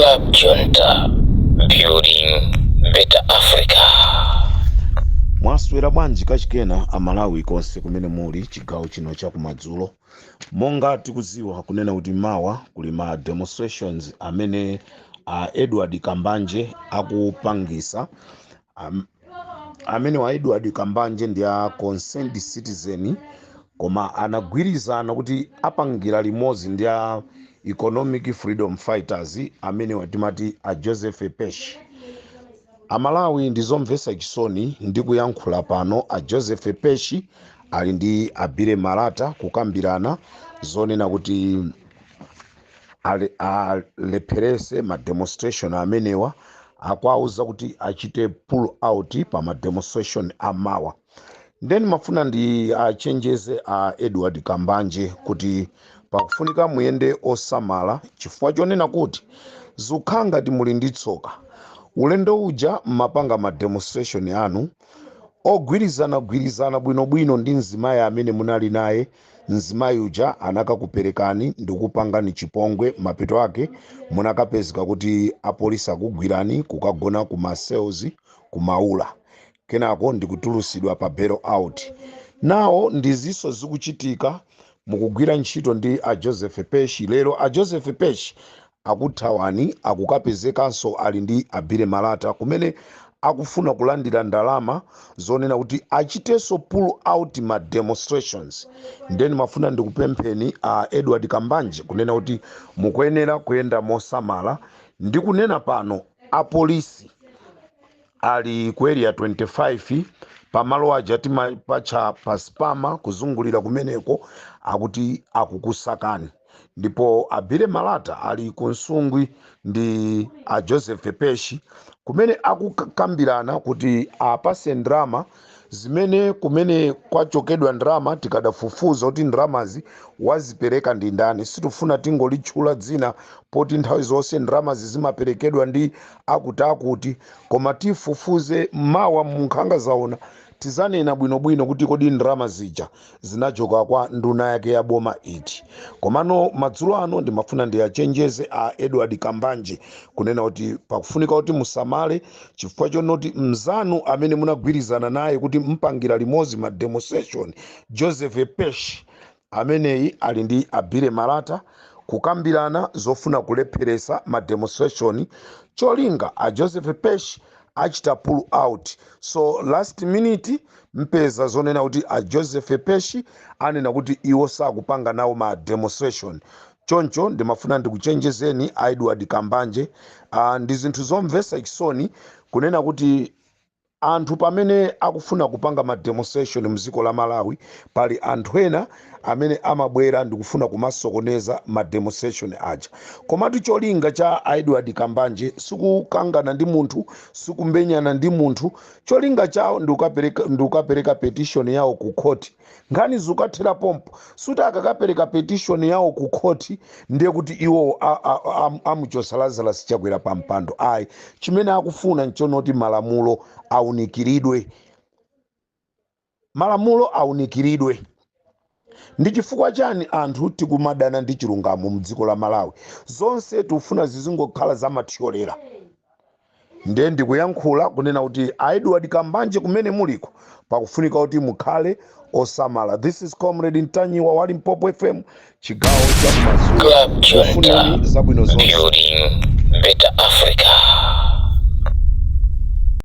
Club Junta, building better Africa. Mwaswera bwanji kachikena Amalawi konse kumene muli chigawo chino chakumadzulo? Monga tikuziwa kunena kuti mawa kuli ma demonstrations amene Edward Kambanje akupangisa. Amene wa Edward Kambanje ndi a Concerned Citizen, koma anagwirizana kuti apangira limodzi ndi a Economic Freedom Fighters amene watimati a Joseph Pesh. Amalawi, ndizomvetsa chisoni ndi kuyankhula pano, a Joseph Pesh ali ndi a Billy Malata kukambirana zonena kuti alepherese ma demonstration amenewa. Akuwauza kuti achite pull out pa ma demonstration amawa. Then mafuna ndi achenjeze a Edward Kambanje kuti pakufunika muyende osamala, chifukwa chonena kuti zikukhala ngati muli ndi tsoka. Ulendo uja mmapanga ma demonstration anu ogwirizana gwirizana bwinobwino ndi mzimayi amene munali naye. Mzimayi uja anakakuperekani ndikupangani chipongwe. Mapeto ake munakapezeka kuti apolisi akugwirani kukagona ku ma cells kumaula, kenako ndikutulusidwa pa bail out. Nawo ndizinso zikuchitika, mukugwira ntchito ndi a Joseph Peshi. Lero a Joseph Peshi akuthawani, akukapezekanso ali ndi a Billy Malata kumene akufuna kulandira ndalama zonena kuti achitenso pull out ma demonstrations. Then mafuna ndikupempheni a Edward Kambanje kunena kuti mukuyenera kuyenda mosamala. Ndikunena pano apolisi ali ku Area 25, pamalo aja timapatcha pa Spama, kuzungulira kumeneko, akuti akukusakani. Ndipo a Billy Malata ali ku Nsungwi ndi a Joseph Peshi kumene akukambirana kuti apase ndrama zimene kumene kwachokedwa ndrama. Tikadafufuza kuti ndramazi wazipereka ndi ndani, sitifuna tingolitchula dzina poti nthawi zonse ndramazi zimaperekedwa ndi akuti akuti, koma tifufuze mawa munkhanga zaona, tizanena bwinobwino kuti kodi ndrama zija zinachoka kwa nduna yake ya boma iti. Komano madzulo ano ndimafuna ndiyachenjeze a Edward Kambanje kunena kuti pakufunika kuti musamale, chifukwa chonoti mzanu amene munagwirizana naye kuti mpangira limodzi ma demonstration, Joseph Pesh, ameneyi ali ndi a Billy Malata kukambirana zofuna kulepheresa ma demonstration. Cholinga a Joseph Pesh achita pull out. So last minute mpeza zonena kuti a Joseph Pesh anena kuti iwo sakupanga nawo ma demonstration. Choncho ndimafuna ndikuchenjezeni a Edward Kambanje. Ndi zinthu zomvetsa chisoni kunena kuti anthu pamene akufuna kupanga ma demonstration mdziko la Malawi, pali anthu ena amene amabwera ndikufuna kumasokoneza ma demonstration aja. Komatu cholinga cha Edward Kambanje sikukangana ndi munthu, sikumenyana ndi munthu. Cholinga chawo ndikukapereka petition yawo ku khoti, nkhani zikukathera pompo. Suti akakapereka petition yawo ku khoti ndiye kuti iwo amuchosa Lazarus Chakwera pa mpando, ayi. Chimene akufuna nchonoti malamulo aunikiridwe, malamulo aunikiridwe. Ndi chifukwa chani anthu tikumadana ndi chilungamo mdziko la Malawi? Zonse tikufuna zizingokhala zamathyolera. Ndiye ndikuyankhula kunena kuti a Edward Kambanje, kumene muliko, pakufunika kuti mukhale osamala. This is Comrade Ntanyiwa wa Limpopo FM, chigawo cha kumadzulo. Club Junta, Kufunirani zabwino zonse. building better Africa.